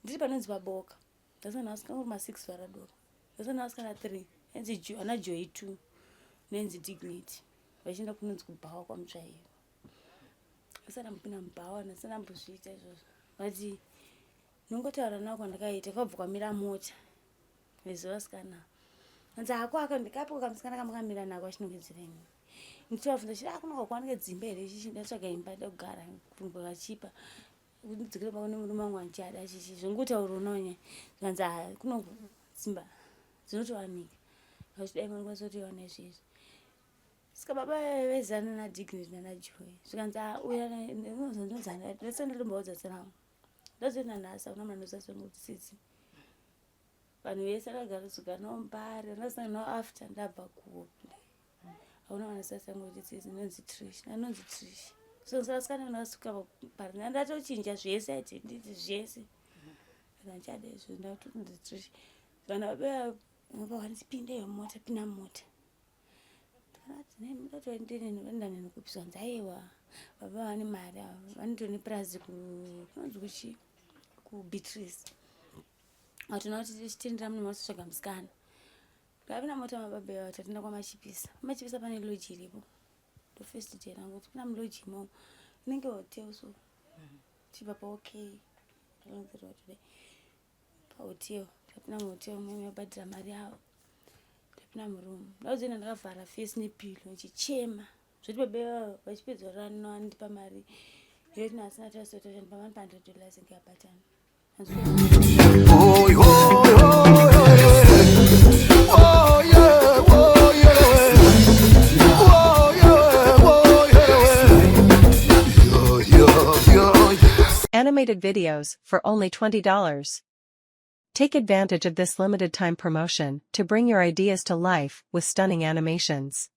Ndiri panonzi paBoka. Ndasangana vasikana uri ma6 varadoro. Ndasangana vasikana 3. Enzi ana Joy 2 nenzi Dignity. Vachienda kunonzi kubhawa kwaMutsvairo. Asana mbopinda mubhawa, ndasana mbozviita izvozvo. Vati nongotaura navo kwandakaita kwabva kwamira mota. Nezuva vasikana. Hanzi hako aka ndikapo kamusikana kamukamira nako achinongedzera ini. Ndichivabvunza chiti akunoka kwanike dzimba here chichi ndatsvaga imba ndogara vachipa ndidzokere pako nemurume wangu andichada chichi zvongotaura unonya zvikanzi ha kuno dzimba dzinotowanika vachidai vanokwanisa kutoiwana izvezvi saka baba vezana nadignity nanajoy zvikanzi uya ndozandatombaudza tsanangu ndozoenda nhasi akuna munhu anozasonga kuti tsitsi vanhu vese akagara suka nombare ndasangana navo after ndabva kuhope hauna vanasasanga kuti tsitsi ndinonzi Trish anonzi Trish so vasikana vanasuka pari ndatochinja zvese identity zvese andichada izvo ndakutonzi Trish vanhu vabea vakandipinda iyo mota pinda mota ndatoendanenekupiswa aiwa baba vane mari ava vanotone purazi kunonzi kuchi kuBeatrice atona kuti tichitendera munhu wasotsvaga musikana. Ndakapinda mota mababa ava tatenda kwaMachipisa. Machipisa pane lodge iripo. Ndo first day rangu kuti pinda mulodge imomo. Inenge hotel so. Chibva pa okay. Ndakaronzerwa today. Pahotel. Ndakapinda muhotel meme vabhadhira mari yavo. Ndapinda muroom. Ndauzoenda ndakavhara face nepillow ndichichema. Zvoti baba ivavo vachipedza rano andipa mari. Yoti asina tasota chandipa $100 inge yabatana. Animated videos for only $20. Take advantage of this limited time promotion to bring your ideas to life with stunning animations.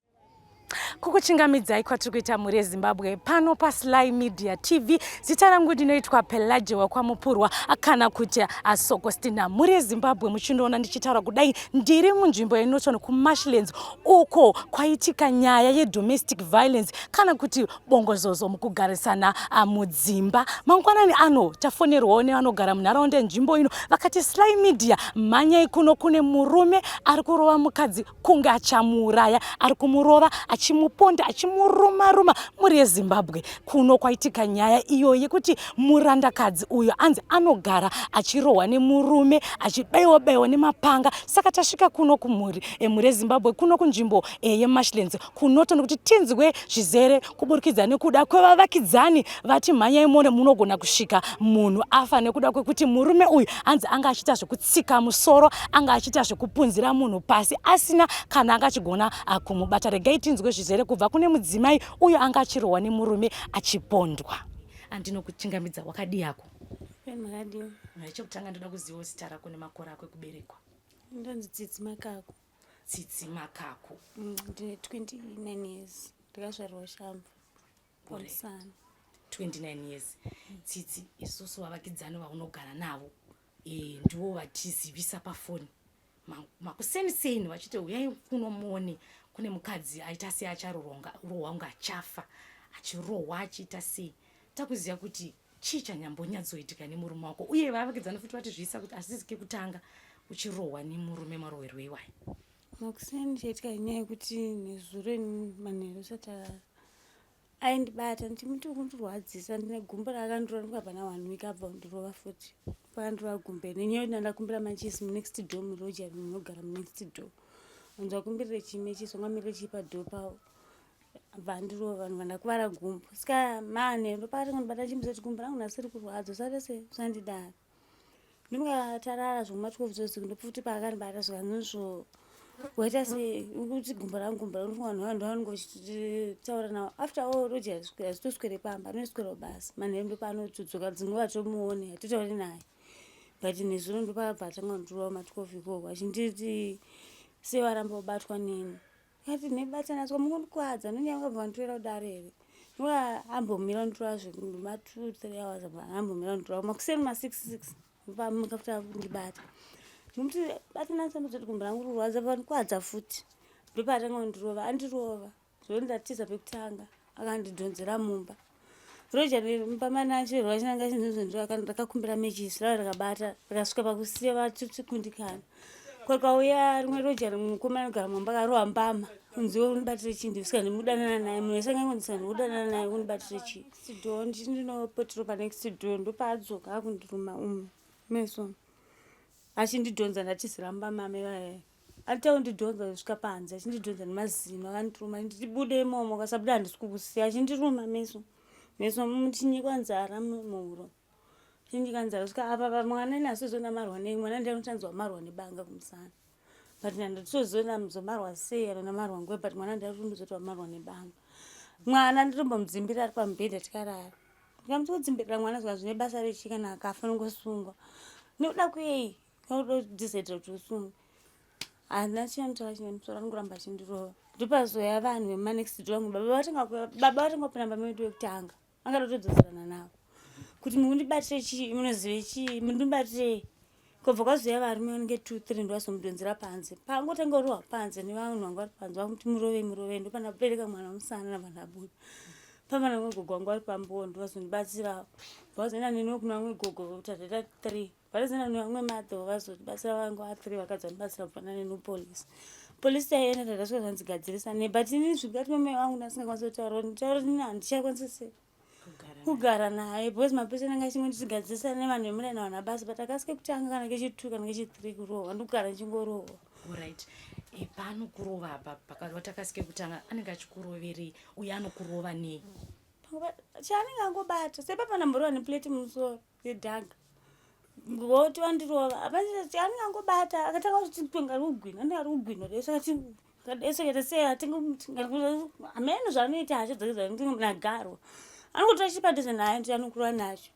Kukuchingamidzai kwatiri kuita mhuri yeZimbabwe pano paSly Media TV. Zita rangu ndinoitwa Pelaje wekwaMupurwa kana kuti Asokostina. Mhuri yeZimbabwe, muchindoona ndichitaura kudai, ndiri munzvimbo yeNorton kuMarshlands, uko kwaitika nyaya yedomestic violence kana kuti bongozozo mukugarisana mudzimba. Mangwanani ano tafonerwawo nevanogara munharaunda yenzvimbo ino, vakati, "Sly Media, mhanyai kuno, kune murume ari kurova mukadzi kunge achamuuraya, ari kumurova achimuponda achimurumaruma." Mhuri yeZimbabwe, kuno kwaitika nyaya iyo yekuti murandakadzi uyo anzi anogara achirohwa nemurume, achibayiwa bayiwa nemapanga. Saka tasvika kuno kumhuri, mhuri yeZimbabwe, kuno kunzvimbo yeMarshlands kuNorton kuti tinzwe zvizere kuburikidza nekuda kwevavakidzani vati mhanyai muone, munogona kusvika munhu afa nekuda kwekuti murume uyu anzi anga achiita zvekutsika musoro, anga achiita zvekupunzira munhu pasi asina kana anga achigona kumubata. Regai tinzwe zvizere kubva kune mudzimai uyo anga achirohwa nemurume achipondwa. Andinokuchingamidza, wakadii yako? Makadii? Chekutanga ndoda kuziva zita rako nemakore ako ekuberekwa. Ndonzi Tsitsi Makako. Tsitsi Makako. Ndine 29 years, ndakazvarwa Shamva pamusana. 29 years, Tsitsi. Isusu vavakidzani vaunogara navo ndivo vatizivisa pafoni makuseniseni vachiti uyai kuno muone, kune mukadzi aita sei, acharohwa kunge achafa, achirohwa achiita sei. Takuziva kuti chii chanyambonyatsoitika nemurume wako, uye vavakidzani futi vatizivisa kuti asisi kekutanga uchirohwa nemurume, marohwerwo iwayo. Makuseni chaitika inyaya yekuti nezuro manheru satarara aindibata ndichimuti kundirwadzisa, ndine gumbo raakandurova ndikabva na one week abva kundirova futi. Pakandirova gumbo nenyaya yekuti ndandakumbira machisi munext door, muroja munogara munext door, vanzi vakumbirire chimechisi vangamirire chii padoor pavo, abva andirova, vanhu vandakuvara gumbo. Saka manheru pakatanga kundibata chimbiza kuti gumbo rangu nhasi riri kurwadza, usati sei usandidaro. Ndingatarara zvoma 12 dzeusiku, ndofuti paakandibata zvikanzizvo waita sei kuti gumbo rangu, gumbo rangu. Vanhu vanhu vanonge vachitaura navo. After all, roja hazitoswere pamba, anoiswerawo basa. Manheru ndopaanotodzoka, dzinguva tomuone hatitauri naye, but nezuro ndopabva atanga kundirova ma12 ikoko achinditi sei waramba kubatwa neni. Kati nebatana saka mungondikwadza nonyanga bva vanditorera kudare here? Ndoa ambomira kunditora zvema 2 3 hours, abva ambomira kunditora makuseni ma 6 6 pamuka futi akundibata. Nomuti batana sambozoti gumbo rangu rurwadza, vandikwadza futi. Ndopaatanga kundirova, andirova zvoni ndatiza pekutanga, akandidhonzera mumba. Roja pamana acho rwachinanga chinzonzo ndakakumbira mechisi rava rakabata rikasvika pakusiya vatikundikana. Kwakauya rimwe roja rimwe mukomana anogara mumba akarohwa mbama kunzi iwe unibatire chii ndisika ndimudanana naye munhu wese angangondisika ndikudanana naye unibatire chii. Next door ndinopotero panext door ndopaadzoka akundiruma umu meso achindidhonza ndatizira mumba mame vaye atita kundidhonza kusvika panze achindidhonza nemazino akandiruma nditi bude imomo kasabuda handisi kukusiya achindiruma meso meso muchinyikwa nzara muhuro chinyika nzara kusvika apa pa mwana ini asizonamarwa nei mwana ndiye anotanzwa marwa nebanga kumusana but nanditozoona muzomarwa sei kana namarwa nguva but mwana ndiye arikundozoti wamarwa nebanga mwana nditombomudzimbira ari pamubhedha tikarara ndikamuti kudzimbirira mwana zvika zvine basa rechii kana akafa nongosungwa nekuda kwei kudecide kuti usungwe handina chinotaura chine musoro anongoramba achindirova ndopazoya vanhu vemanext door vangu baba vatanga baba vatanga kupinda mumba medu wekutanga angada kutodzoserana navo kuti mundibatire chii munozive chii mundibatirei kobva kwazoya varume vanenge two three ndovazomudonzera panze paangotanga kurohwa panze nevanhu vanga vari panze vakuti murovei murovei ndopanabereka mwana musana navanhu abuda pamana vamwe gogo vangu vari pambowo ndovazondibatsirawo vazoenda neni kuna vamwe gogo tataita three Vakazoenda nevamwe madho vazotibatsira vangu va three vakadzi vanobatsira kubva nane nopolisi. Polisi taienda takasvika zvanzi gadzirisa ne but ini zvikati mamai vangu ndasingakwanisi kutaura nditaura kuti ini handichakwanisi se kugara naye because mapurisa anenge achingonditi gadzirisa nevanhu vemuraini havana basa but akasike kutanga kana kechi2 kana kechi3 kurohwa ndikugara ndichingorohwa. Alright. E, paanokurova apa pakatakasike kutanga anenge achikuroverei uye anokurova nei? Chaanenge angobata sepapa ndamborova neplate mumusoro yedhaga ngoti wandirova hapana anenge angobata akatanga kuti tonga ari kugwina anenge ari kugwina dese kadese kaita sei atinge hameno zvaanoita hasha dzake dzaanagarwa anongotora chipadhuze naye ndi anokurwa nacho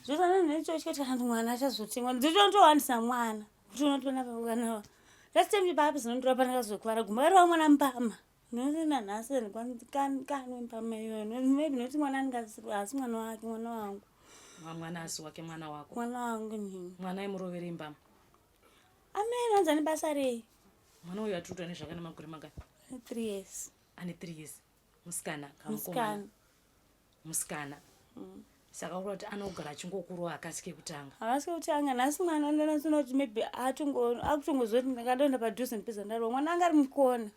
zvosananechotya kuti kana mwana achazotengwa nditowanisa mwana kuti unotoona kana last time papi zinondorova panakazokuvara gumba karova mwana mbama Nokuti nanhasi kanwe mbama iyoyo maybe nokuti mwana anenge asi mwana wake mwana wangu. Mwana asi wake mwana wako. Mwana wangu nini. Mwana aimurovere mbama. Amen hanzi ane basa rei. Mwana uyu atiri kuita nezvake nemakore mangani? Ane 3 years. Ane 3 years. Musikana kamukomana. Musikana. Saka uri kuti anogara achingokurova akasike kutanga. Havasike kutanga nhasi mwana ndanatsona kuti maybe akutongozoti ndakadonda padhuze ndipedza ndarova mwana anga ari mukona.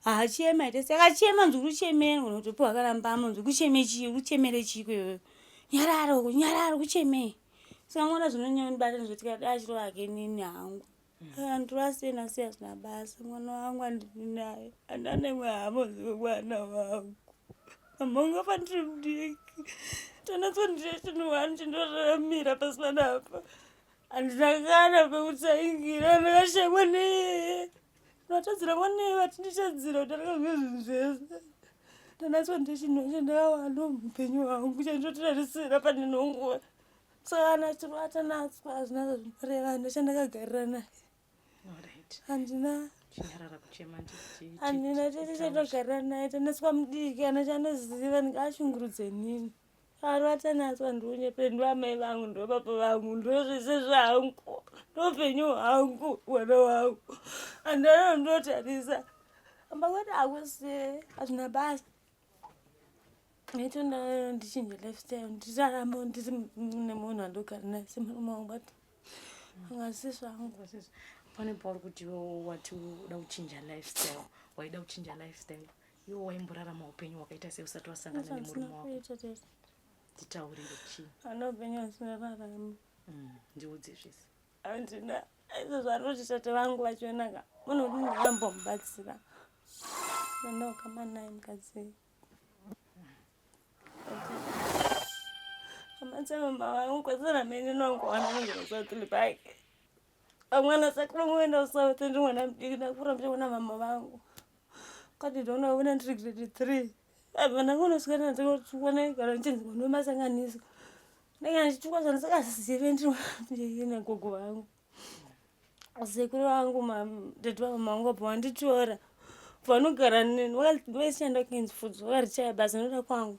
Haachema ite saka achema nzi uri kuchemei unotopiwa kana mbama nzi kucheme chii uri kuchemere chii kwewewe nyarara uko nyarara kuchemei saka mwana zvinonyandibata ndizvoti kada achirova hake nini hangu andiri sei nasei hazvina basa mwana wangu andiri naye handina nemwe hama zive mwana wangu mama wangu afa ndiri mudiki tanatswa ndire chinhu wani chindoraramira pasi panapa handina kana pekutsangira ndakashekwa neye Vatadzira mwana vatinditadzira kudarika zvimwe zvinhu zvese. Ndanatswa ndechinhu chandakawana muupenyu hwangu chandinototarisira pane nonguva. Saka ana chiro atanatswa hazvina zvazvinoreva handina chandakagarira naye. Handina handina chete chandinogarira naye tanatswa mudiki ana chaanoziva ndingaashungurudze nini. Vari vatanatswa ndiunyepe ndoamai vangu ndobaba vangu ndozvese zvangu ndoupenyu hwangu mwana wangu handana ndotarisa amba kwati akusi hazvina basa netonda ndichinje lifestyle ndirarama ndiri nemunhu andogara naye semurume wangu but angasi zvangu pane pauri kuti wati uda kuchinja lifestyle waida kuchinja lifestyle Iwe waimborarama upenyu hwakaita sei usati wasangana nemurume wako? Titaurire chii? Ana upenyu asina rarama. Ndiudze zvese. Handina izvo zvanoti tete vangu vachionaka munhu kuti ndingambomubatsira. Ndandokama naye mukadzi. Amatse mama vangu kwasara mene nongowana munhu wasatuli pake. Vamwana saka vangoenda kusouth ndiri mwana mudiki ndakura ndichiona mama vangu. Kwati ndinoona ndiri grade 3. Apa ndangonosvika ndinotukwa ndaigara ndichinzi mwana wemasanganiswa. Ndanga ndichitukwa zvandisakazive ndiri mwana mudiki nagogo vangu. Sekuru vangu daddy vamama vangu vabva vanditora. Vanogara neni vaishanda kuKings Foods vakarichaya basa nokuda kwangu.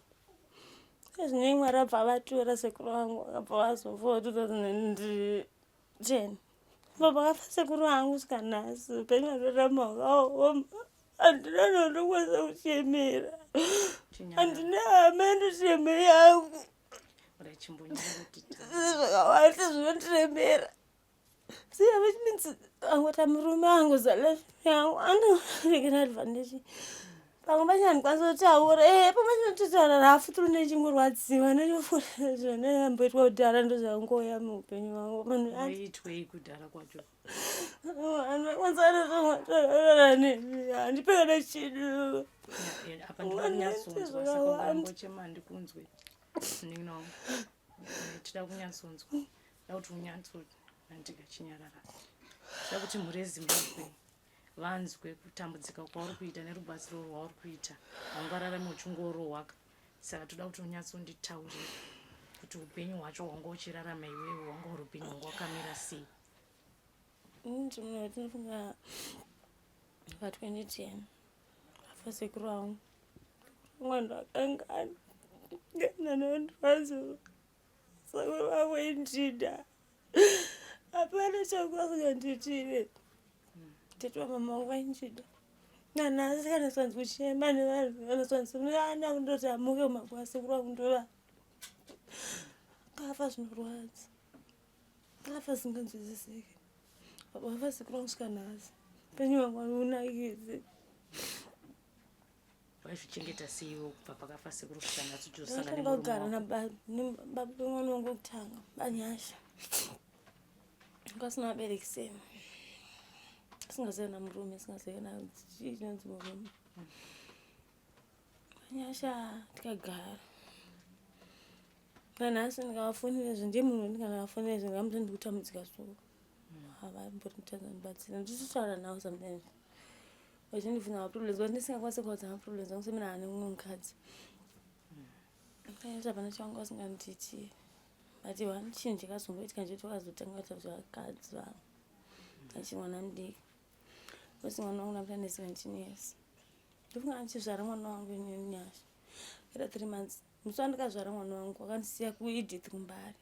Ezvinei Mwari abva avatora sekuru vangu vakabva vazofa 2010. Baba vakafa sekuru vangu kusvika nhasi upenyu hwandorarama hwakaoma handina nondokwanisa kuchemera. Handina hama ndocheme yangu. Zvakawanda zvinondiremera. Siya which means angota murume angu zale yangu anorekera advantage. Pamwe pacho handikwanisi kutaura eh pamwe pacho ndinototaura rafu tiri ndechingorwadziwa nechofura zvandamboitwa kudhara ndozvangouya muupenyu hwangu. Vanhu Waiitwei kudhara kwacho? Handipe kana chinhu. Apa ndinoda kunyatsonzwa saka ungambochema handikunzwe. Munin'ina wangu. Tida kunyatsonzwa. Nda kuti unyatso ndikachinyarara. Tida kuti mhuri yeZimbabwe vanzwe kutambudzika kwauri kuita nerubatsiro rwauri kuita. Haungararami uchingorohwaka. Saka toda kuti unyatsonditaurira kuti upenyu hwacho hwanga uchirarama iwewe hwanga uri upenyu hwanga hwakamira sei. Ndinofunga pa 2010 afa sekuru vangu mwana akanga nanondirwadziwa sekuru vangu indida hapana changu asinganditire tete vamama vangu vaindida nanhasi kana sanzi kuchema nevanhu vanosanzi ana kundoti amuke kumakuva sekuru vangu ndova kafa zvinorwadza kafa zinganzwisisiki baba vasekuru vangu svika nhasi upenyu hwangu haunakidzi. Waizvichengeta sei iwe kubva pakafa sekuru kusvika nhasi uchizosangana Ndakatanga nemurume kugara wako? Nababa vemwana wangu wekutanga Banyasha. Kwasina vabereki seni. Asingazivi na murume, asingazivi na chii chinonzi murume. Banyasha tikagara. Nanhasi ndikavafonera izvo ndiye munhu wandikavafonera izvo ndikamuti ndiri kutambudzika so. Havambonditadza kundibatsira. Ndichitotaura navo sometimes. Vachindibvunza maproblems but ndisingakwanisi kuvaudza maproblems angu semene ane mumwe mukadzi. Ndaiti hapana chavangu vasingandiitiri. But one chinhu chakazongoitika ndechekuti vakazotanga kuita zvevakadzi vangu. Achiri mwana mudiki. Because mwana wangu ndamuti ane 17 years. Ndofunga ndichizvara mwana wangu inini Nyasha. Akaita 3 months. Musi wandakazvara mwana wangu wakandisiya kuEdith kuMbare.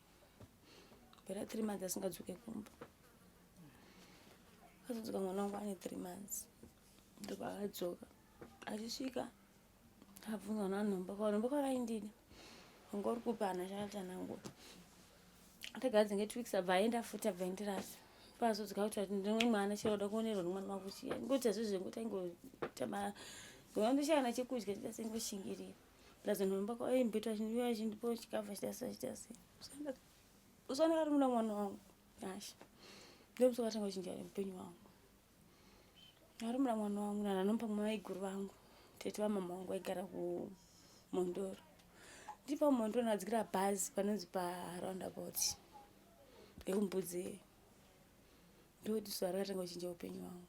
Akaita 3 months asingadzoke kumba. Akazodzoka mwana wangu ane 3 months. Ndobva akadzoka. Achisvika abvunzwa navanhu vomba kwavo kwavaindida. Wanga uri kupi hana chakatsanangura. Atagara dzinge 2 weeks abva aenda futi abva aenderasa. Pazodzoka kuti ati ndimwe mwana chero uda kuonerwa nemwana wako chiya. Ngoita zvezvo ngoita ingotama ndoshaya chekudya chita sengoshingirira. Plus vanhu vomba kwavo vaimboita vachindiuya vachindipawo chikafu achita sei achita sei. Usaoneka ari muna mwana wangu Nyasha. Ndomusi wakatanga kuchinja upenyu hwangu. Ari muna mwana wangu nanomupa maiguru vangu. Tete vamama vangu vaigara kuMhondoro. Ndiri paMhondoro ndakadzikira bhazi panonzi paroundabout yekuMbudzi. Ndokuti zuva rakatanga kuchinja upenyu hwangu.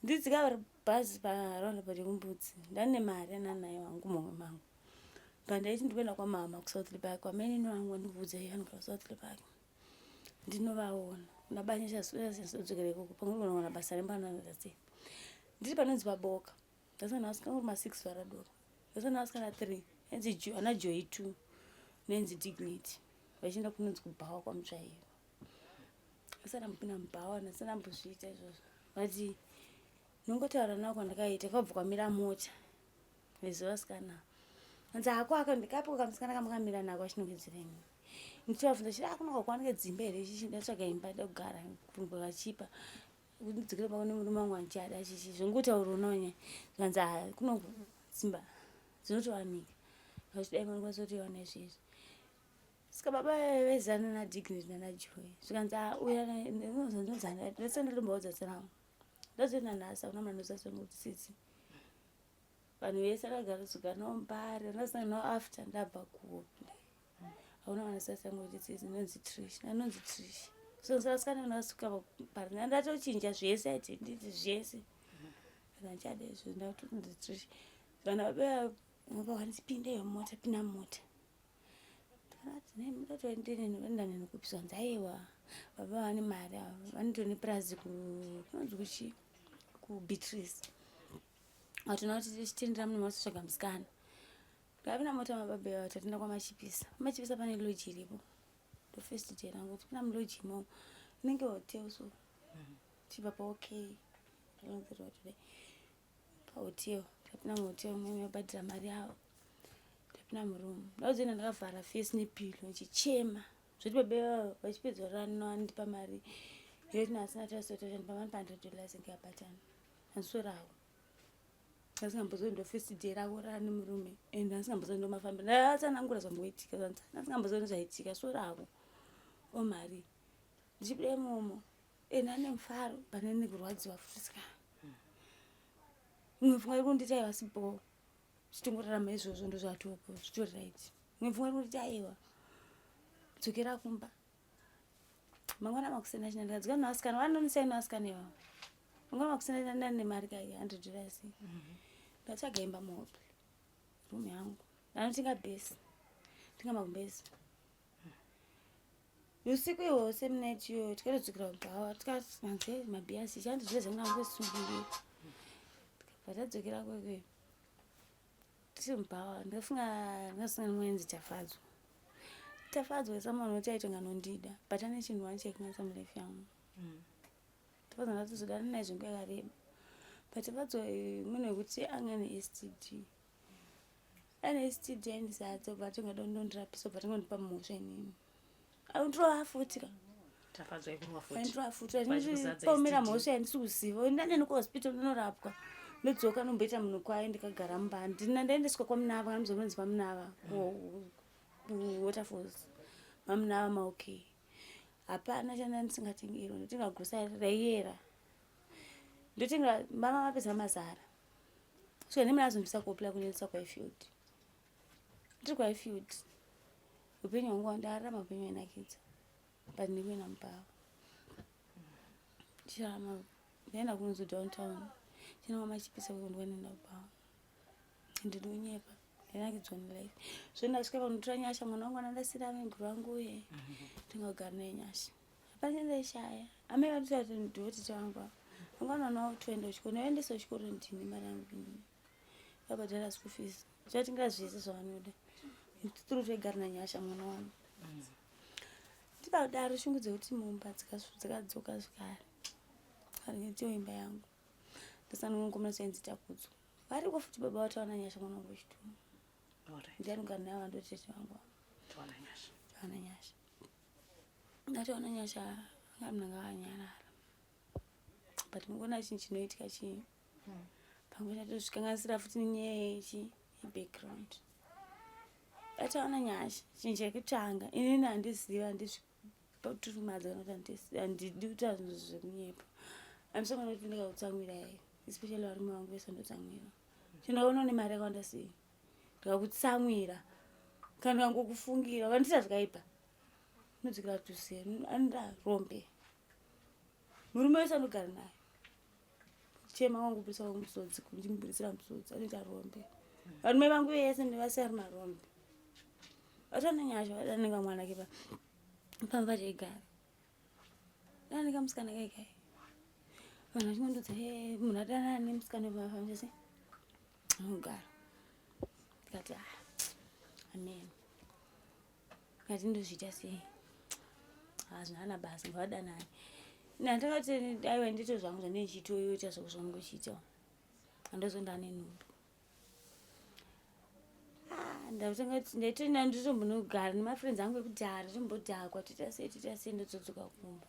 Ndidzika bhazi paroundabout yekuMbudzi ndane mari yananayo wangu mumwe mangu. Pandaiti ndikuenda kwamama kuSouth Park kwamainini vangu vandikuudza iyo vanogara kuSouth Park. Ndinovaona. Nabanyasha sodzokera ikoko pamwe kunoona basa remba nanoita sei. Ndiri panonzi paBoka. Ndasangana vasikana kuri ma6 varadoro. Ndasangana vasikana 3. Enzi ana Joy 2 nenzi Dignity. Vachienda kunonzi kubhawa kwaMutsvairo. Asati ambopinda mubhawa ndasati ambozviita izvozvo. But nongotaura navo kwandakaita kwabva kwamira mota. Nezuva vasikana. Hanzi hako aka ndikapo kamusikana kamukamira nako achinongedzera ini. Ndichivabvunza chiti akunoka kwanike dzimba here chichi ndatsvaga imba ndogara vakachipa. Ndidzokere pano nemurume wangu andichada chichi zvongotaura unonya. Zvikanzi haa kuno dzimba dzinotowanika. Vachidai vanokwanisa kutoiwana izvezvi. Saka baba vaizana naDignity nanaJoy. Zvikanzi haa uya ndinonzi ndatomboudza zita rangu. Ndazoenda nhasi hakuna munhu anoziva kuti tsitsi. Vanhu vese ndakagara kuzogara navo Mbare ndasangana navo after ndabva kuhope. Hakuna vanhu vanoziva kuti tsitsi ndinonzi Trish. Ndinonzi Trish. So vasikana vandakasvika pari ndatochinja zvese identity zvese. Saka ndichada izvo ndakutonzi Trish. Vanhu baba vakandipinda iyo mota pinda mumota. Ndakati nekupi zvanzi aiwa baba vane mari ava vanotori nepurazi kunonzi kuchi kuBeatrice. Vatona kuti tichitendera munhu watsvaga musikana. Ndakapinda mota mababa ava tatoenda kwaMachipisa. Kwamachipisa pane lodge iripo. Ndo first day rangu tipinda mulodge imomo. Inenge hotel so. Tichibva paOK. Along the road there. Pahotel. Ndapinda muhotel meme, vabhadhira mari yavo, ndapinda muroom. Ndakuzoenda ndakavhara face nepillow ndichichema zvoti baba ivavo vachipedza rano andipa mari yoti nasina tasotoshandipa mari pa $100 inge yabatana handisoravo. Ndasingambozivi ndo first day rako rani murume and ndasingambozivi ndo mafambiro. Ndatsanangura zvamboitika, ndasingambozivi zvaitika so rako o mari ndichibuda imomo and ane mufaro pane nekurwadziwa futi. Sika imwe pfungwa iri kunditi aiwa, sipo chitingorarama izvozvo, ndo zvatopo zvitori right. Imwe pfungwa iri kunditi aiwa, dzokera kumba mangwana makuseni achina. Ndikadzoka nevasikana, vanonisa nevasikana ivavo. Mangwana makuseni achina nemari kai $100. Ndatsvaga imba muhope, room yangu, ndanotenga bhesi, tenga magumbezi. Usiku ihwo same night iyoyo tikatodzokera kubhawa, tikaanze mabhiasi chandizveze ngangosungirira. Tikabva tadzokera kwekwe tiri mubhawa. Ndafunga ndingasunga nemwenzi Tafadzwa. Tafadzwa someone woti aitonga anondida, but ane chinhu one chaikanganisa mulife yangu. Tafadzwa ndatozodana naye zvenguva yakareba, but Tafadzwa munhu wekuti anga neSTD, ane STD, aindisatsa obva atonga dondondirapisa, obva atongondipa mhosva inini, aundirova futi ka. Tafadzwa ikurova futi? Aindirova futi. Vachikuzadza Pomera STD. Mhosva yandisi kuziva, ndaneni kuhospital, ndinorapwa, ndodzoka, nomboita munhu kwaye, ndikagara mumba. Ndina ndaendeswa kwaMunava, kana muzononzi paMunava, kuWaterfalls maMunava maok. Hapana chanda ndisingatengerwa. Ndotenga grocery raiyera, ndotenga mama mapedza mazara. Svika nemuna azondisa kuopla kunendisa kuIfield. Ndiri kuIfield, upenyu hwangu ndararama upenyu hwainakidza, but ndikuenda mubhawa ndichirarama. Ndaenda kunonzi Downtown, chinova machipisa kundwanenda kubhawa. Ndinonyepa, ndainakidzwa nelife. So ndasvika panotora Nyasha, mwana wangu anandasira ameguru vangu, uye ndingagara naye Nyasha. Hapana chandaishaya. Amai vatoti ndivotete vangu ava vanga mwana wavo toenda kuchikoro, ndaendesa kuchikoro, ndini mari yangu inini vabhadhara school fees, chatinga zvese zvavanoda. Tiri toigara naNyasha mwana wangu. Tikadaro shungu dzekuti mumba dzakadzoka zvekare. Tiyo imba yangu ndasanongomona sainzi Takudzwa variko futi baba vatawana Nyasha mwana wangu wechituma. Ndianogara naye, vandotete vangu ava. Tawana Nyasha. Tawana Nyasha, ndatawana Nyasha anga munhu anga akanyarara, but mukuona chinhu chinoitika chii pamwe chatozvikanganisira futi nenyaya yechi yebackground. Ndatawana Nyasha, chinhu chekutanga inini handizivi, handizviturumadza kana kuti handidi kuita zvinhu zvekunyepa. Handisongana kuti ndikakutsamwirai, especially varume vangu vese ndotsamwira. Chindaona une mari yakawanda sei, ndikakutsamwira kana ndikangokufungira ukandiita zvakaipa, unodzokera tuse anoda rombe. Murume wese anogara naye, chema wangu budisa wangu musodzi, ndichimubudisira musodzi, anoita rombe. Varume vangu vese ndivasiya ari marombe. Vatona Nyasha vadanenga mwana ke pamba taigara daneka musikana kaikai. Vanhu vachingondudza, "Eh, munhu adanana nemusikana pamafambisa anogara." Ndikati, "Ah, amen." Ndikati, "Ndozviita sei? Hazvina basa, ngavadanani." Ndakati, "Aiwa, ndito zvangu zvandindichitoita zvangu chiita." Handozondane nhumbu. Ah, ndakutanga ndaitoenda nditombonogara nemafriends angu ekudhara, tombodhakwa, toita sei, toita sei, ndodzoka kumba.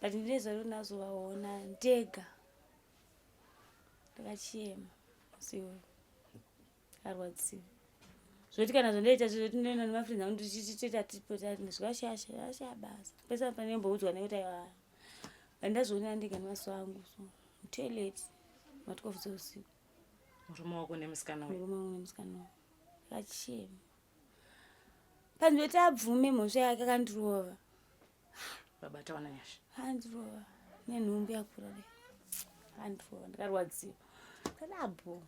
But ndine zuva rekunazovaona ndega, ndakachema musi iwoyo, arwadziwa zvoti kana zvondoita zvoti ndinoenda nemafriends angu tichitoita tipota zvakashaya zvakashaya basa pese panemboudzwa nekuti aiwa. Ndazviona ndega nemaso angu, so mutoilet ma12 dzeusiku. Murume wako nemusikana uyu? Murume wangu nemusikana wangu. Akachema panzvoti abvume mhosva yake, akandirova. Baba Tawana Nyasha? Akandirova nenhumbu yakura dai, akandirova, ndikarwadziwa kadabo.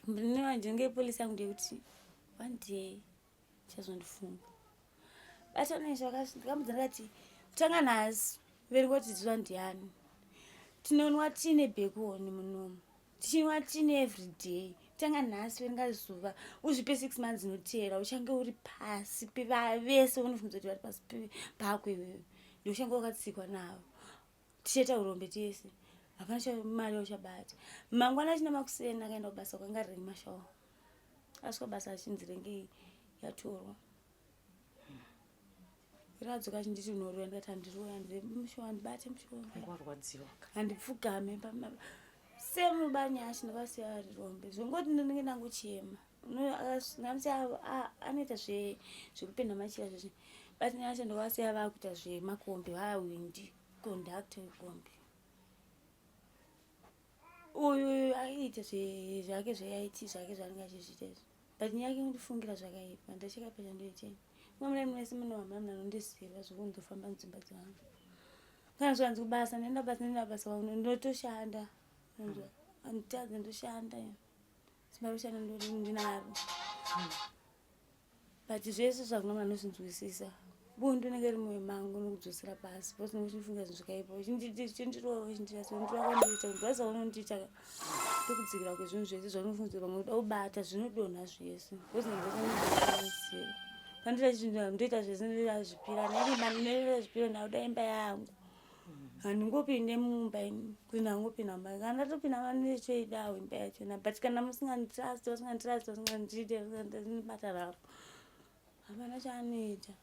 Ndinenge polisi yangu ndeyekuti one day chazondifunga batanesha. Ndikamudza ndikati, "Kutanga nhasi verenga kuti zuva ndiani. Tinonwa tine bhekoni munomu, tichinwa tine everyday. Tanga nhasi verenga zuva, uzvipe 6 months inoteera, uchange uri pasi pevese unofunza kuti vari pasi pako iwewe, ndouchange wakatsikwa navo, tichaita urombe tese." Hapana mari yauchabata. Mangwana achina makuseni akaenda kubasa kwanga riri mashawa. Asvika basa achinzi renge yatorwa. Radzoka achinditi unoroya ndikati handiroya handire mushowa handibate mushowa. Warwadziwa. Handipfugame semubanyasha ndakasiya ari rombe. Zvongoti ndinenge ndangochema. Ndamuti anoita zvekupenda machira zvese. But nyasha ndakasiya vakuita zvemakombi vawindi conductor wekombi. Uyu aiita zvake zveIT zvake zvaanenge achizviita izvi. But nyaya yake kundifungira zvakaipa ndachakaipa chandoitei. Mamuna mese mune vamwe munhu anondiziva zvekundofamba mudzimba dzevanhu. Kana zvanzi kubasa ndoenda basa ndoenda basa ndotoshanda. Anditadze ndoshanda. Simba rokushanda ndinaro. But zvese zvakuna munhu anozvinzwisisa. Bundu rinenge riri mumwoyo mangu nokudzosera pasi because unenge uchifunga zvinhu zvakaipa uchindirova uchindiita sekundirova kwaunondiita kundurwadza kwaunondiita ndokudzikira kwezvinhu zvese zvaunofungidzira pamwe kuda kubata zvinodonha zvese because ndinoziva pandira chinhu ndoita zvese ndazvipira ndazvipira ndakuda imba yangu handingopinde mumba ini kuti ndangopinda mumba kana ndatopinda mandichoidawo imba yachona but kana musinganditrust vasinganditrust vasingandide ndibata rapo hapana chaanoita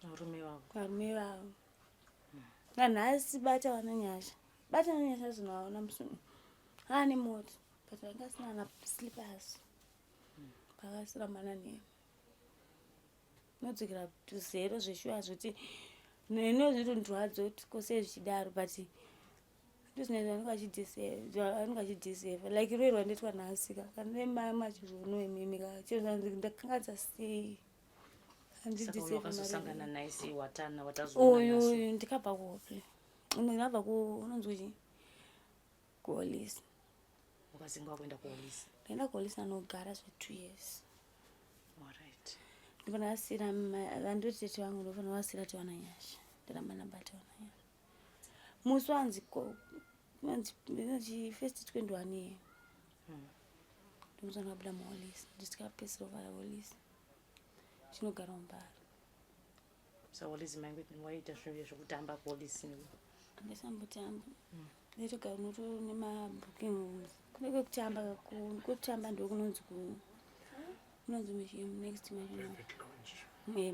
varume vavo varume vavo nanhasi bata vana nyasha bata vana nyasha zvinovaona musi aane moto but vanga asina na slippers vakasirambana neni inodzokera to zero zveshuwa zvoti neniwo zvinotondirwadza kuti ko sei zvichidaro but ndozvinoita vanenge vachideserva like rwei rwandoitwa nhasi ka kana nemamachizvono imimi ka chiro ndakanganisa sei handidisevakazosangana naye sei watana watazoona uyu uyu ndikabva kuhope ndinabva ku unonzi kuchi kuholisi ukazinga wakuenda kuholisi ndaenda kuholisi anogara zve 2 years alright ndofana vasira vandoti tete vangu ndofana vasira tiwana nyasha ndaramba ndabata wana nyasha musi wanzi wanzi first 21 year ndomusi wandakabuda muholisi ndisikapedzisira kuvhara holisi chinogara mumbari so holisi mainge waita zvinhu zvekutamba kuholisi andisambotamba ndaitogara unoto nemabooking rooms kune kwekutamba kwekutamba ndokunonzi kunonzi next machino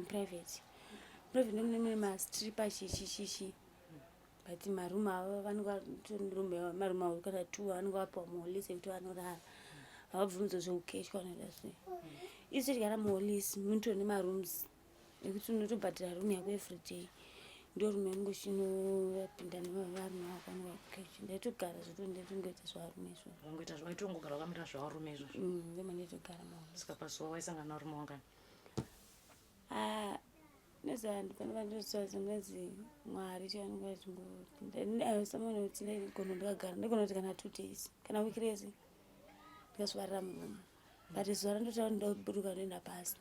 private private ndomune mune mastripa chichichichi but maroom avo vanenge maroom avo kana two vanenge vapiwa muholisi ekuti vanorara havabvunzo zvekukeshwa vanoita sei isu tichigara muholisi munotori nemarooms ekuti unotobhadhara room yako everyday ndo room yaunenge uchinopinda nevarume vako vanenge vakukecha ndaitogara zvoto ndaitongoita zvevarume izvozvo wangoita waitongogara wakamira zvevarume izvozvo ndoma ndaitogara muholisi saka pazuva waisangana narume wangani Ah, noziva panova ndoziva zvinonzi mwari chavanenge vachingopinda someone kuti ndaigona ndakagara ndaigona kuti kana 2 days kana wiki rese ndikazvivarira muroom but zuva randotaura ndaburuka ndoenda pasi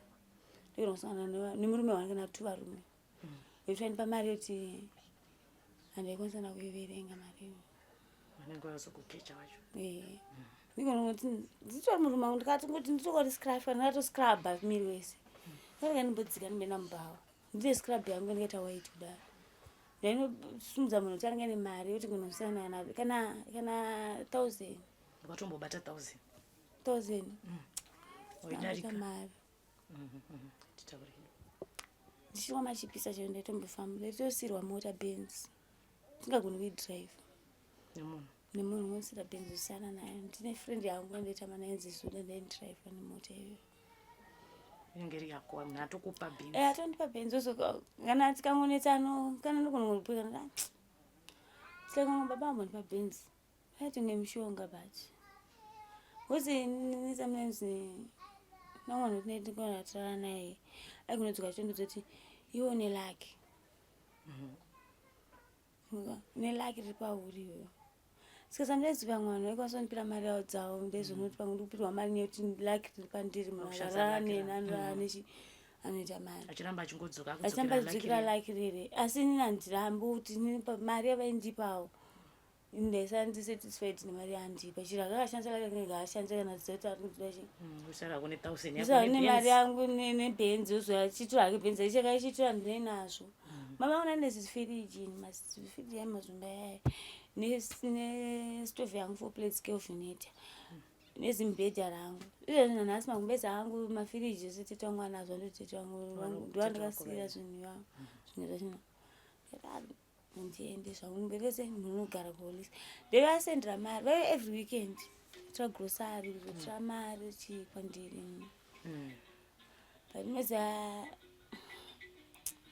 ndogona kusangana nemurume wangu kana two varume vekuti vaindipa mari yekuti handaikwanisa na kuiverenga mari iyo vanenge vazokukecha vacho ndigona kuti nditori murume wangu ndikatongoti nditokoti scrub ndakatoscrubha miri wese ndanga ndimbodzika ndimboenda mubhawa ndine scrub yangu ndikaita white kudaro ndainosumudza munhu kuti anenge ane mari yekuti kunosiyana na kana 1000 wakatombobata 1000 1000 waidarika mari titaure ndichirwa machipisa chaio ndaitombofamba ndaitosirwa mota Benz ndingagoni kuidrive nemunhu nemunhu unosira Benz usiyana nayo ndine friend yangu andaitamba naye nzizuda ndaidrive nemota iyoyo inenge iri yako munhu atokupa Benz Eh, atondipa Benz ozo kana tikangonetsano kana ndogona kundipika tikangongo baba ambondipa Benz aitonge mishonga but because sometimes namwana kuti ndikona tarara naye aigonodzoka achitondudza kuti iwe une luck une luck riri pauri iwewe saka sometimes vamwe vanhu vaikwanisa kundipira mari yavo dzavo ndezvonoti pamwe ndikupirwa mari nekuti luck riri pandiri munhu Akushandisa akarara luck neni rako. anorara nechi anoita mari achiramba achingodzoka achiramba akudzokera achidzokera luck rere asi inini handirambi kuti inini mari yavaindipawo ndaisa ndisatisfied nemari yaandipa chiro akakashandisa luck rinenge ashandisa kana zoti ari kudzida chi usara kune 1000 ndisava nemari yangu neBenz ozoya chitora hake Benz ichaka ichitora ndinei nazvo. Mama una nezifiriji, masifiriji aimazumba yaya, nestovhu yangu four plates kelvineta, nezimbhedha rangu. Izvezvi nanhasi magumbezi angu, mafiriji ese tete wangu anazvo, ndo tete wangu ndovandikasiyira zvinhu ivavo, zvinhu zvachona. Ndiende zvangu mbevese munogara kuholisi. Ndovasendera mari vaive every weekend, kutora grocery, kuzotora mari chii kwandiri. But meza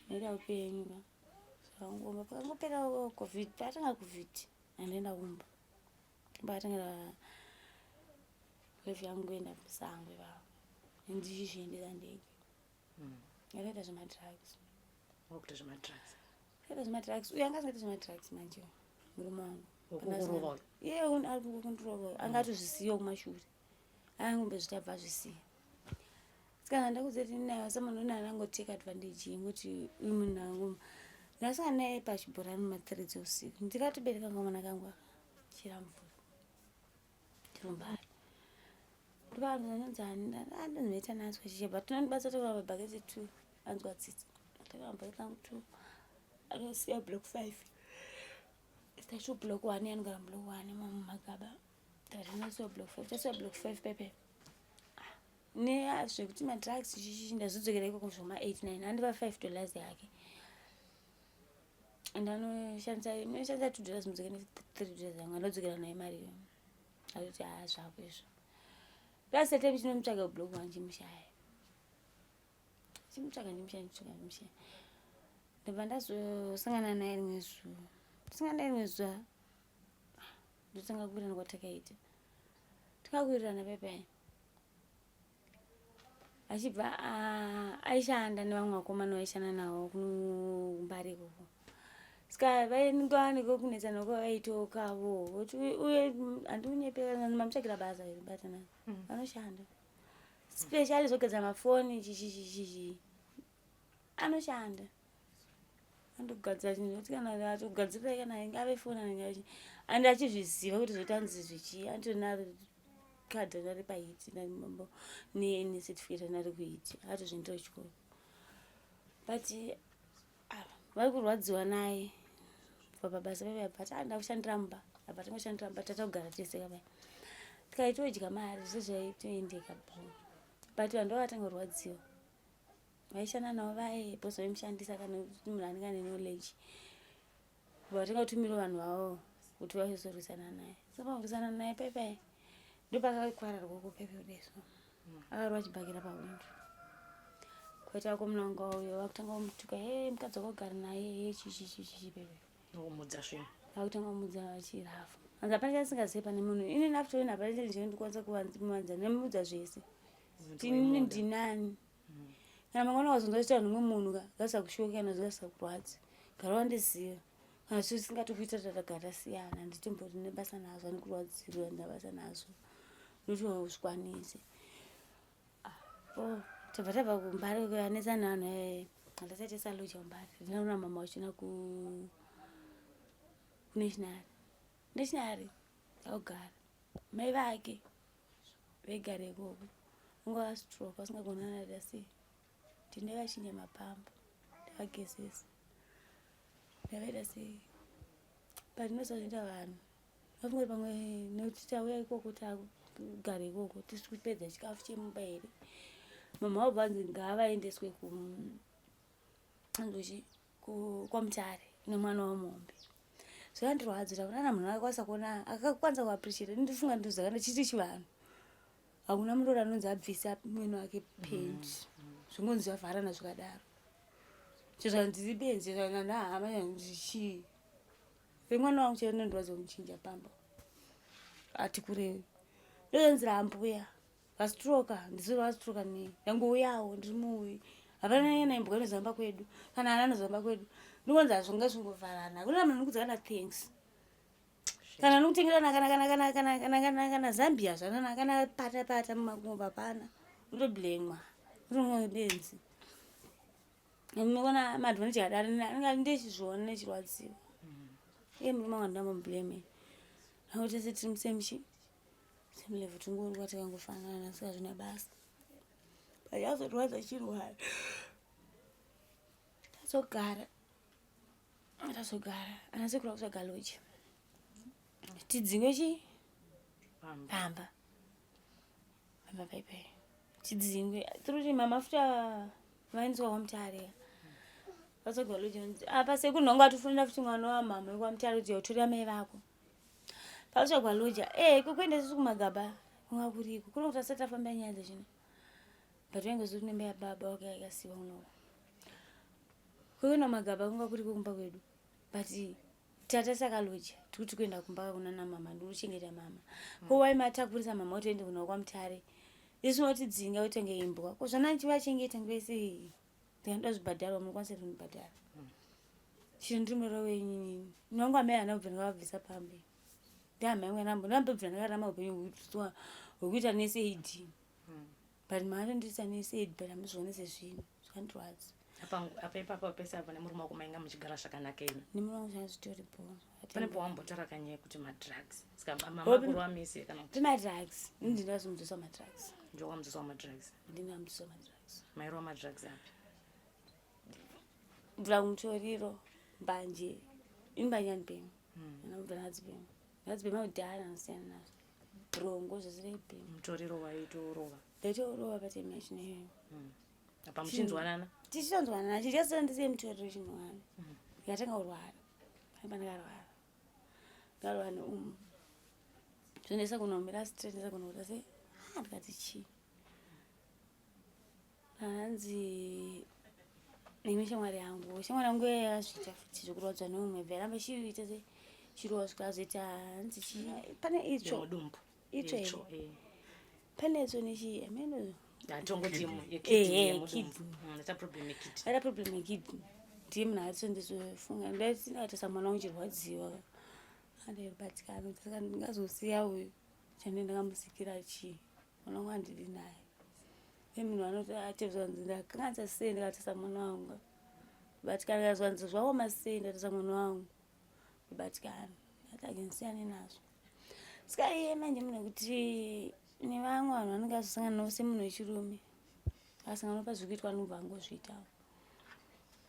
noita upenyu ka zvakangoma. Pakangopera COVID, pakatanga COVID, handienda kumba. Pakatanga life yangu kuenda musango ivavo, ndichizviendesa ndega. Ndakaita zvemadrugs. Wakuita zvemadrugs? Akaita zvemadrugs. Uyo anga asingaiti zvemadrugs manje, murume wangu. Wekukurova uyu? Iye ari kundirova anga atozvisiyawo kumashure, angombezviti abva azvisiya. Saka ndakudza kuti naye semunhu une anangotake advantage yekuti uyu munhu angu ndasangana naye pachibhorani ma3 dzeusiku, ndikatobereka kamwana kangu aka chera mvura tirumbari. Ndovanonzi andinoita nanzwa chiche, but tinondibatsa toka mabhaketi two, anzwa tsitsi, toka mabhaketi angu two. Anosiya block five, tacho block one, anogara block one mumagaba. Tatinosiya block five, tasiya block five pepe nezvekuti madrugs chichichi. Ndazodzokera ikoko zvoma 8 9, andipa $5 yake, ndanoshandisa noshandisa $2, mudzoke ne$3 yangu. Andodzokera naye mari iyo, atoti haa, zvako izvo. Plus time chinomutsvaga block one, chimushaya, chimutsvaga, ndimushaya, ndimutsvaga, ndimushaya. Ndobva ndazosangana naye rimwe zuva, sangana naye rimwe zuva, ndotanga kuwirirana kwatakaita. Takawirirana pepe achibva aishanda nevamwe vakomana vaishanda navo kumbari ikoko. Saka vainga kunetsana kwavaitokavo kuti uye handiunyepera, mamutsvagira basa here batana anoshanda specially zvogadzira mafoni chichichichichi, anoshanda andogadzira chinhu zvekuti kana atogadzirirai kana ingave foni anenge ande achizviziva kuti zvotanzi zvichi anditori kadhi rari paiti necertificate ranari kuiti atozviendera kuchikoro. But vari kurwadziwa naye kubva pabasa paipa, but anda kushandira mumba, abva tangoshandira mumba, tata kugara tese kapai, tikaitodya mari zvese zvaitoendeka bo. But vanhu vavatanga kurwadziwa vaishanda navo vaye, because vaimushandisa kana munhu anenge ane knowledge, vatenga kutumira vanhu vavo kuti vazorwisana naye. Saka vakurwisana naye paipai, ndopakakwara rwoko pepe kudeso, akarwa achibhakira pahwindo kwaita vakomana vanga vauya, vakutanga kumutuka, he mukadzi wakagara naye, he chichichichichi pepe. Nokumudza zvinhu. Vakutanga kumudza vachirafa, hanzi hapana chasingazivi pane munhu inini. After all, hapana chinhu chandikwanisa kumuvanza, nemudza zvese kuti inini ndinani. Kana mangwana wazonzwa chita mumwe munhu ka ngasakushoki kana zvingasakurwadzi, gara wandiziva. Kana zvisingatokuita, tatagara tasiyana, handitombori nebasa nazvo, handikurwadzirwa, handina basa nazvo, nokuti uzvikwanise. Oh, tabva tabva kumbare anetsana vanhu, handasati saloja kumbare, ndinaona mama vachina ku kunational national akugara mai vake vegara ikoko, ungava stroke, vasingagoni anaita sei. Ndine vachinja mapamba, ndavagezesa, ndavaita sei. But ndinosazoita vanhu vafunga kuti pamwe nekuti tauya ikoko, takugara ikoko, tisi kupedza chikafu chemumba here. Mama vabva vanzi ngavaendeswe anzochi kwamutare nemwana wamombe. Zvakandirwadza kuti hakuna munhu akakwanisa kuona, akakwanisa kuappreciate. Ndifunga ndozakana chiti chivanhu, hakuna murori anonzi abvisa mwene wake pendi, zvingonzi zvavharana zvakadaro. Chezva ndiri benzi nahama ndichii remwana wangu chero nondirwadza kumuchinja pamba ati kurevi. Ndozonzi rambuya vastroka, ndisiri vastroka nei, ndangouyawo ndiri muuyi, hapana kana imbwa inozamba kwedu kana ana anozamba kwedu. Ndingonzi hazvonga zvingovharana, hakuna munhu anokudza kana thanks kana nokutengerana kana kana kana kana kana kana kana zambia zvanana kana pata pata mumakumbo hapana, utoblemwa utonga benzi. Unoona maadvantage akadaro, anenge ndechizviona nechirwadziwa. Iye murume wangu ndambomublame nekuti tese tiri musame chi same level, tingorwa takangofanana, saka zvina basa. But yazorwadza chirwara, tazogara. Tazogara ana sekuru akutsvaga loji tidzingwe chi pamba pamba paipai tidzingwe tiri kuti mama futi vaendeswa kwamutare vatsvaga loji apa sekuru nhongo atofonera futi mwana wamama wekwamutare kuti yautorera mai vako pakutsvagwa loja e eh, kukuenda isusu kumagaba kunga kuriko kuno kuti asati afamba nyaya dzachino but vainge zuri nemba yababa wake yakasiwa unoko kuenda magaba kunga kuriko kumba kwedu but tata sakaloja tikuti kuenda kumba kunana mama ndikuchengeta mama ko waimatakurisa mama utoende kuna kwamutare isu unotidzinga utenge imbwa ko zvana ndichivachengeta ngese ndikanoda zvibhadharwa munokwanisa kundibhadhara chiro ndiri muroro wenyu inini nwangu amai hana kubva ndakavabvisa pambe ndiamai yangu anambo ndambobvira ndakarama upenyu hwekuita nese ad but makandiita nese ad but hamuzvione sezvinhu zvakandirwadza apa ipapo pese apa nemurume wako mainga muchigara zvakanaka imi nemurume wangu zvanga zvitori bho pane pawambotaura kanyaya yekuti madrugs saka mamakurwa mese kana kuti madrugs ini ndinazomudzosa madrugs ndowamudzoswa madrugs ndinamudzosa madrugs mairwa madrugs api mvura mutoriro mbanje ini mbanje andibhema anobva ndadzibhema ndadzibhema kudhara ndasiyana nazvo brongo zvese ndaibhema mutoriro waitorova ndaitorova patime yacho neiyoyo hmm. apa muchinzwanana tichitonzwanana chichasana ndisiye mutoriro chinhuwani hmm. ndikatanga kurwara aiba ndakarwara ndakarwara neumu zvonesa kunomira straight ndesa kunokuta sei ah, ndikati chii Hanzi neimwe shamwari yangu shamwari yangu yazviita futi zvekurwadzwa neumwe bva yaramba ichiita se chirova svika azoita hanzi chi pane itsvo itsvo here eh. pane itsvo nechii ameno aita problem yekidney ndiye munhu atondizofunga ndaitisa mwana wangu chirwadziwa andaibatikana saka ndingazosiya uyu chande ndakamusikira chii mwana wangu andidi naye emunhu anoti atezvanzi ndakanganisa sei ndikatisa mwana wangu batikana ndikazwanzi zvaoma sei ndatisa mwana wangu batikana ndati aginsiyane nazvo saka iye manje munhu kuti nevamwe vanhu vanenge azosangana navo semunhu wechirume asangana nopa zvikuitwa anobva angozviitawo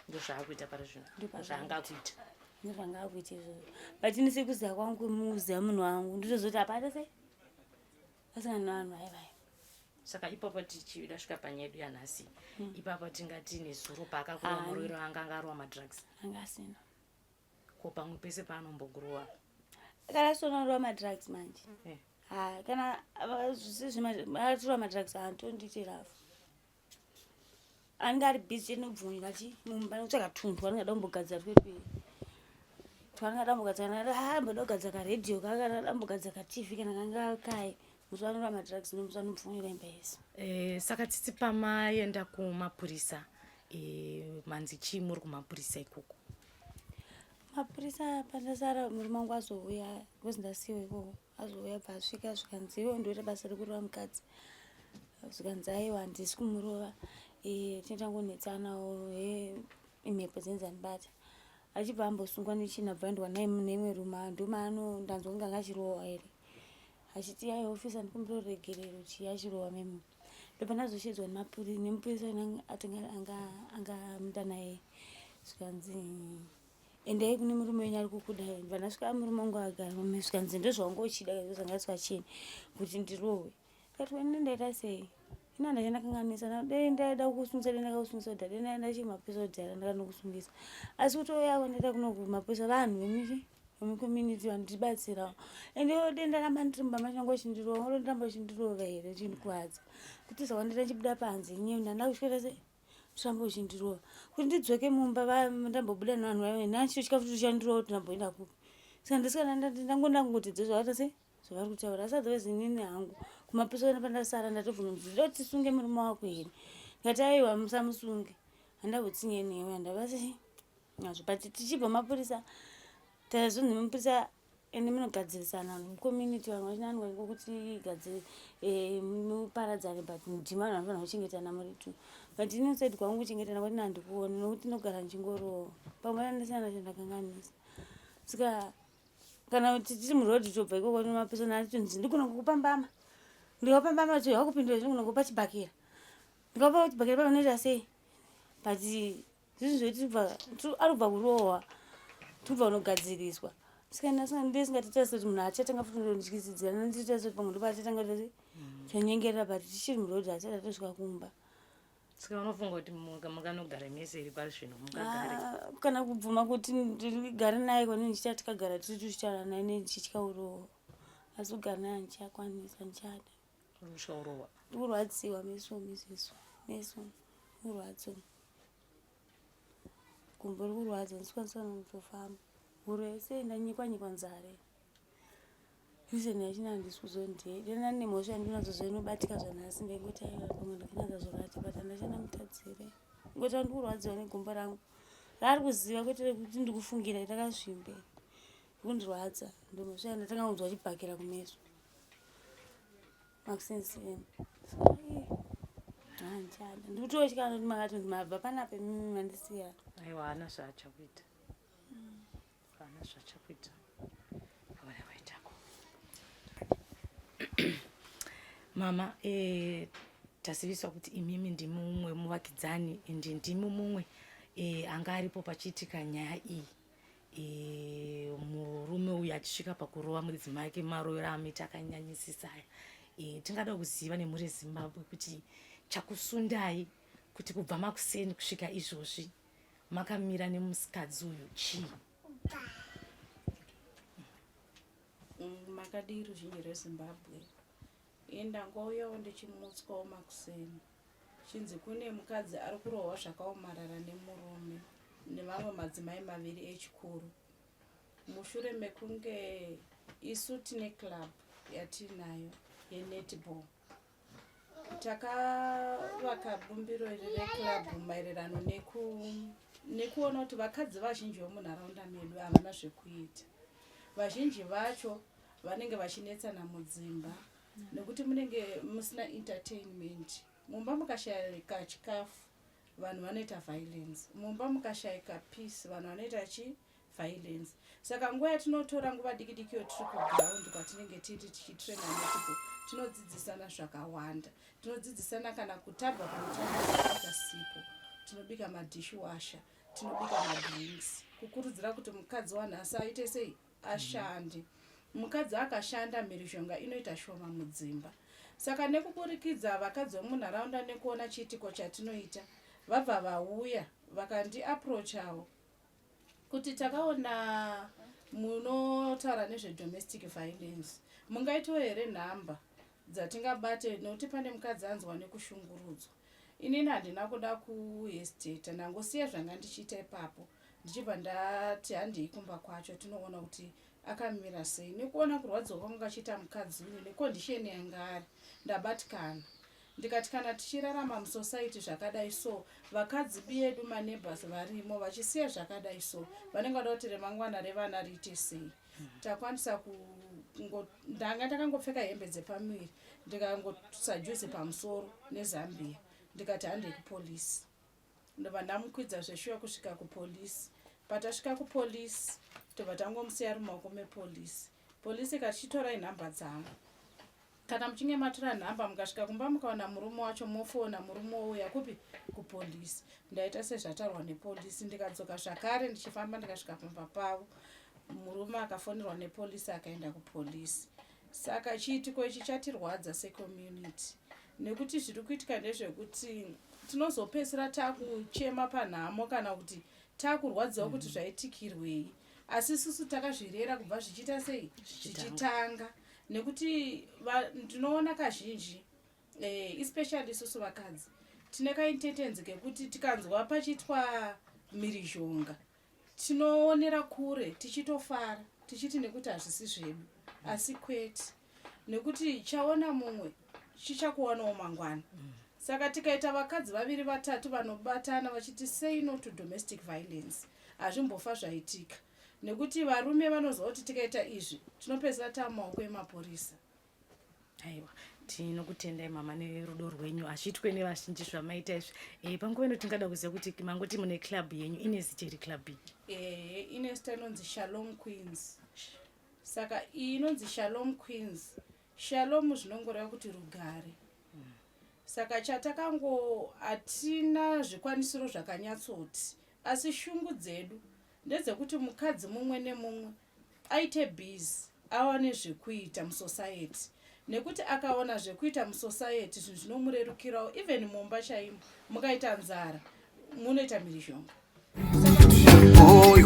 ndozvaakuita pari zvino ndozvaanga akuita ndozvanga akuita izvozvo but ini sekuziva kwangu muziva munhu wangu ndotozoti hapana sei asangana nevanhu vaye vaye saka ipapo tichida svika panyaya yedu yanhasi hmm. ipapo tingati nezuro paakakuva muroiro anga anga arowa madrugs anga asina ko pamwe pese paanombogurowa kana asitonarowa madrugs manje eh. ha kana atorwa madrugs antondiite rafu anenge ari busy chete nobvunga chi mumba nekutsvaga tunhu twaanenge ada kumbogadzira twetwe twaanenge ada kumbogadzira kana ah, amboda kugadzira karedhiyo ka kana ada kumbogadzira katv kana kanga kai musi wanorwa madrugs nomusi wanobvungira imba yese eh, saka tsitsi pamaenda kumapurisa eh, manzi chii muri kumapurisa ikoko mapurisa pandasara murume wangu azouya because ndasiwa ikoko azouya bva asvika zvikanzi iwe ndoita basa rekurova mukadzi zvikanzi aiwa handisi kumurova eh, tinenge he imhepo dzinenge dzandibata achibva ambosungwa nechina bva aendwa naye mune imwe ruma ndomaano ndanzwa kunge anga achirohwa here achiti aiwa ofisa ndikumbira ruregerero chii achirohwa memo ndobva ndazoshedzwa nemupurisa atinga anga muda naye zvikanzi endai kune murume wenyu ari kukudai ndibva ndasvika murume wangu agara mume zvikanzi ndozvawanga uchida zvangaiswa chini kuti ndirohwe ndikati wene ndaita sei ina ndacha ndakanganisa dei ndaida kukusungisa dei ndakakusungisa kudhara dei ndaenda chii mapurisa kudhara ndakanokusungisa asi kutouya kwandaita kuno kumapurisa vanhu vemuchi vemucommunity vandibatsirawo ende dei ndaramba ndiri mumba macho nanga uchindirova unondiramba uchindirova here uchindikuvadza kuti zvawandaita ndichibuda panze nyewe ndanda kuswera sei Uchiramba uchindirova kuti ndidzoke mumba ndambobuda nevanhu vaive nacho chikafu chichandirova kuti ndamboenda kupi saka ndisikana ndangondangoti dzozvavata sei zvavari kutaura asi otherwise inini hangu kumapisa kana pandasara ndatobvunza kuti ndoda kuti tisunge murume wako here ndikati aiwa musamusunge handahutsinye newe handava sei nazvo but tichibva mapurisa tazonzi mapurisa ende munogadzirisana mucommunity vanhu vachinanwa kuti gadziri eh, muparadzane but ndimi vanhu vanofanira kuchengetana muri two but ini said kwangu kuchengetana kwati handikuoni nokuti ndinogara ndichingorowa pamwe ndisina chandakanganisa saka kana kuti tiri muroad tobva ikoko nemapesana atonzi ndigona kukupambama ndikapambama to wakupindura ndinogona kukupa chibhakera ndikapa chibhakera panoita sei but zvinhu zvekuti arikubva kurohwa Tobva unogadziriswa. Saka ndisingatotarisa kuti munhu achatanga futi kundondityisidzira nditotarisa kuti pamwe ndopaachatanga kuti tonyengerera but tichiri muroad asati atosvika kumba. Saka unofunga kuti mukanogara mese iri pari zvino mungagare? Ah, kana kubvuma kuti ndigare naye kwane ndichita tikagara tiri tichitaura naye ndichitya urohwa. Asi kugara naye handichakwanisa ndichada. Urikutya urohwa? Ndikurwadziwa meso meziso meso kurwadzo. Gumbo riri kurwadza ndisikwanisa kana kutofamba. Huro yese ndanyikwa nyikwa nzara. Reason yachina handisi kuzondei. Dena ndine mhosva yandinadzo zvainobatika zvanhasi ndaingoti aiwa pamwe ndakanatsa zvakati but handachana mutadzire. Ngoti andikurwadziwa negumbo rangu. Raari kuziva kwete rekuti ndikufungira rakazvimbe. Rikundirwadza ndomhosva yandatanga kunzwa chibhakera kumeso. Makusenseni. Handichada. Ndikutotya kuti makati mabva panapa imimi mandisiya. Aiwa haana zvaachakuita. Haana zvachakuita. Havana vaitako. Mama, eh, taziviswa kuti imimi ndimi mumwe muvakidzani and ndimi mumwe eh, anga aripo pachiitika nyaya iyi. E, murume uyu achisvika pakurova mudzimai wake marovero amuita akanyanyisisa aya. E, tingada kuziva nemhuri yeZimbabwe kuti chakusundai kuti kubva makuseni kusvika izvozvi makamira nemusikadzi uyu chii? Makadii ruzhinji rweZimbabwe? Ini ndangouyawo ndichimutswawo makuseni chinzi kune mukadzi ari kurohwa zvakaomarara nemurume nevamwe madzimai maviri echikuru mushure mekunge isu tine club yatiinayo yenetball. Takavaka bumbiro iri reclub maererano nekuona kuti vakadzi vazhinji vemunharaunda medu havana zvekuita. Vazhinji vacho vanenge vachinetsana mudzimba nekuti munenge musina entertainment. Mumba mukashayika chikafu vanhu vanoita violence, mumba mukashayika peace vanhu vanoita chi violence. Saka nguva yatinotora nguva diki diki yo tiri kuground kwatinenge tiri tichitraina netball, tinodzidzisana zvakawanda. Tinodzidzisana kana kutamba kunotamba sipo, tinobika madishwasher, tinobika madrinks, kukurudzira kuti mukadzi wanhasi aite sei, ashande. Mukadzi akashanda mhirizhonga inoita shoma mudzimba. Saka nekuburikidza vakadzi vemunharaunda nekuona chiitiko chatinoita, vabva vauya vakandiapproachawo kuti takaona munotaura nezvedomestic violence, mungaitawo here nhamba dzatingabate nekuti pane mukadzi anzwa nekushungurudzwa. Inini handina kuda kuhesitata, ndangosiya zvanga ndichiita ipapo ndichibva ndati handei kumba kwacho tinoona kuti akamira sei. Nekuona kurwadziwa kwangu kachiita mukadzi uyu nekondisheni yanga ari, ndabatikana. Ndikati kana tichirarama musociety zvakadai so, vakadzi biyedu maneighbors varimo vachisiya zvakadai so, vanenge vada kuti remangwana revana riite sei. Takwanisa kungo, ndanga ndakangopfeka hembe dzepamuviri ndikangosa juzi pamusoro nezambia, ndikati handei kupolisi. Ndobva ndamukwidza zveshuwa kusvika kupolisi. Patasvika kupolisi tobva tangomusiya ari mumaoko mepolisi. Polisi ikati chitorai nhamba dzangu. Kana muchinge matora nhamba mukasvika kumba mukawana murume wacho mofona murume wouya kupi kupolisi. Ndaita sezvataurwa nepolisi ndikadzoka zvakare ndichifamba ndikasvika pamba pavo. Murume akafonerwa nepolisi akaenda kupolisi. Saka chiitiko ichi chatirwadza secommunity nekuti zviri kuitika ndezvekuti tinozopedzisira takuchema panhamo kana kuti takurwadziwa kuti zvaitikirwei, asi isusu takazvirera kubva zvichiita sei zvichitanga, nekuti ndinoona kazhinji especially isusu vakadzi tine kaintendenzi kekuti tikanzwa pachiitwa mhirizhonga tinoonera kure tichitofara tichiti nekuti hazvisi zvedu, asi kwete, nekuti chaona mumwe chichakuwanawo mangwana. Saka tikaita vakadzi vaviri vatatu vanobatana vachiti say no to domestic violence, hazvimbofa zvaitika, nekuti varume vanoziva kuti tikaita izvi tinopedzisira tamumaoko emapurisa. Aiwa, tinokutendai mama nerudo rwenyu, hazviitwe nevazhinji zvamaita izvi. Panguva ino tingada kuziva kuti mangoti mune club yenyu, ine zita iri club iyi? Ine zita inonzi Shalom Queens. Saka iyi inonzi Shalom Queens. Shalom zvinongoreva kuti rugare. Saka chatakango hatina zvikwanisiro zvakanyatsoti, asi shungu dzedu ndedzekuti mukadzi mumwe nemumwe aite busy, awane zvekuita musociety, nekuti akaona zvekuita musociety zvinhu zvinomurerukirawo. Even mumba chaimo mukaita nzara, munoita mhirizhonga. Oy,